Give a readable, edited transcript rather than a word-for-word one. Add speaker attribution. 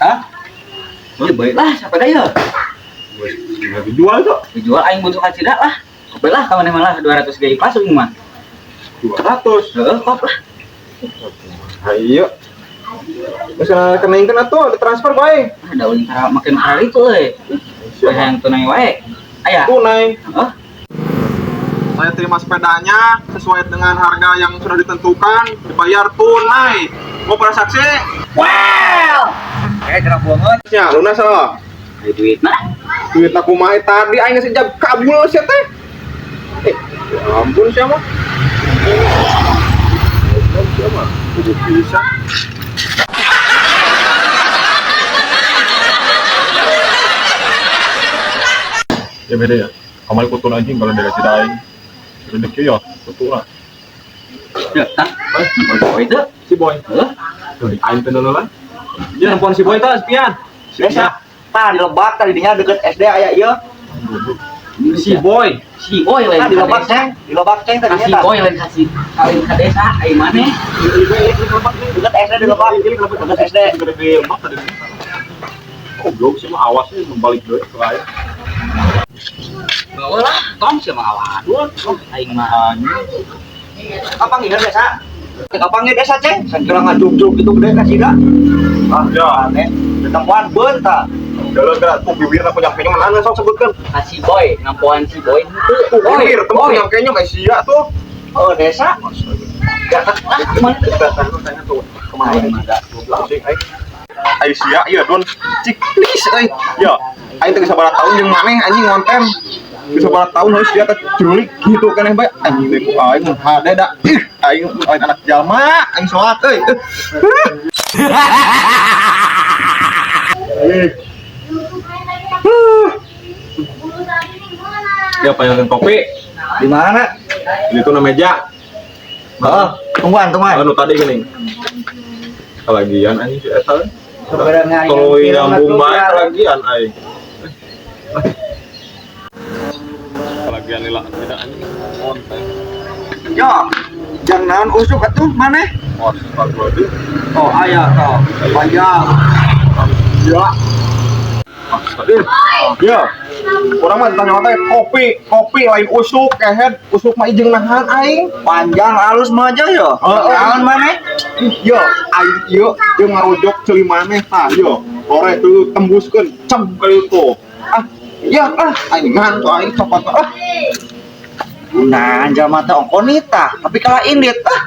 Speaker 1: Hah? Ya baiklah, siapa dah ya?
Speaker 2: Nggak dijual tuh.
Speaker 1: Dijual aing butuh kacida lah. Baiklah, kamu mah lah 200 ge ikhlas aing mah.
Speaker 2: 200.
Speaker 1: Heeh, kop lah.
Speaker 2: Ayo. Terus kenain kan atuh, ditransfer bae.
Speaker 1: Ah, da ulin cara makin kali itu euy. Bae yang tunai wae. Aya.
Speaker 2: Tunai.
Speaker 1: Heeh.
Speaker 2: Saya terima sepedanya sesuai dengan harga yang sudah ditentukan, dibayar tunai. Mau para saksi?
Speaker 1: Wow. Eh, gerak banget.
Speaker 2: Ya, lunas loh.
Speaker 1: Ada duit nah.
Speaker 2: Duit aku mah tadi aing geus ijab kabul sia teh. Eh, ya ampun sia mah. Goblok sia mah. Kudu bisa. Ya beda ya. Kamal kutu anjing kalau dari tidak aing. Rezeki ya, kutu lah.
Speaker 1: Ya, tah. Boy itu.
Speaker 2: Si boy.
Speaker 1: Heeh.
Speaker 2: Aing teh lah. Ya, nelfon si boy tah, sepian.
Speaker 3: Desa. Tah di Lebak tadi dinya deket SD aya ieu.
Speaker 2: Si boy.
Speaker 1: Si boy lain
Speaker 3: Tah di Lebak ceng, di Lebak ceng tadinya
Speaker 1: Kasih
Speaker 3: tah.
Speaker 1: boy lain kasih kawin ke desa ai maneh.
Speaker 3: Deket SD di Lebak. Deket SD.
Speaker 2: Goblok sih mah awasnya membalik deui ke aing.
Speaker 1: Bawa lah, tong sih mah awan. Aing mah.
Speaker 3: Kapan ngider desa? Kapan ngider desa ceng? Sankira ngajuk-juk gitu gede kasih da. Ah,
Speaker 2: Ya.
Speaker 3: aneh. Ditemuan beun tah.
Speaker 2: Jalan gerak tuh bibirna punya kenyang mana sok sebutkan.
Speaker 1: Kasih boy, nampoan si boy henteu.
Speaker 2: Tuh
Speaker 1: Boy,
Speaker 2: bibir temu
Speaker 1: boy.
Speaker 2: punya kenyang kayak sia tuh.
Speaker 3: Oh, desa.
Speaker 1: Lah, mana
Speaker 2: Datang lu tanya tuh
Speaker 1: kemarin mah gak.
Speaker 2: goblok sih aing. Aing sia iya don. Cik please euy. Ya, aing teh geus sabaraha tahun jeung maneh anjing ngonten. Geus sabaraha tahun harus sia teh jurik gitu keneh bae anjing teh ku aing mun hade da. Ih, aing lain anak jalma, aing soak euy. Ih. Ya pengen kopi.
Speaker 3: Di mana?
Speaker 2: Ini tuh meja.
Speaker 3: Oh, tungguan, tungguan.
Speaker 2: Anu tadi gini. Kalagian anjing si eta. Tuluy nyambung bae kalagian aing. Kalagian lila tidak anjing konten.
Speaker 3: Yo, jangan naon usuk atuh maneh?
Speaker 2: Oh, astagfirullahaladzim.
Speaker 3: Oh, aya toh. Panjang.
Speaker 2: Ya. Astagfirullah. Ya. Orang mah ditanya teh kopi, kopi lain usuk kehed, usuk mah ijeng nahan aing.
Speaker 3: Panjang halus mah aja yo.
Speaker 2: Heeh.
Speaker 3: Naon maneh?
Speaker 2: Yo, aing ieu jeung ngarojok ceuli maneh tah yo. Sore tuh tembuskeun cem ka itu. Ah, ya ah aing ngantuk aing copot ah.
Speaker 3: Nah, jelema teh ongkonita, tapi kalah indit ah.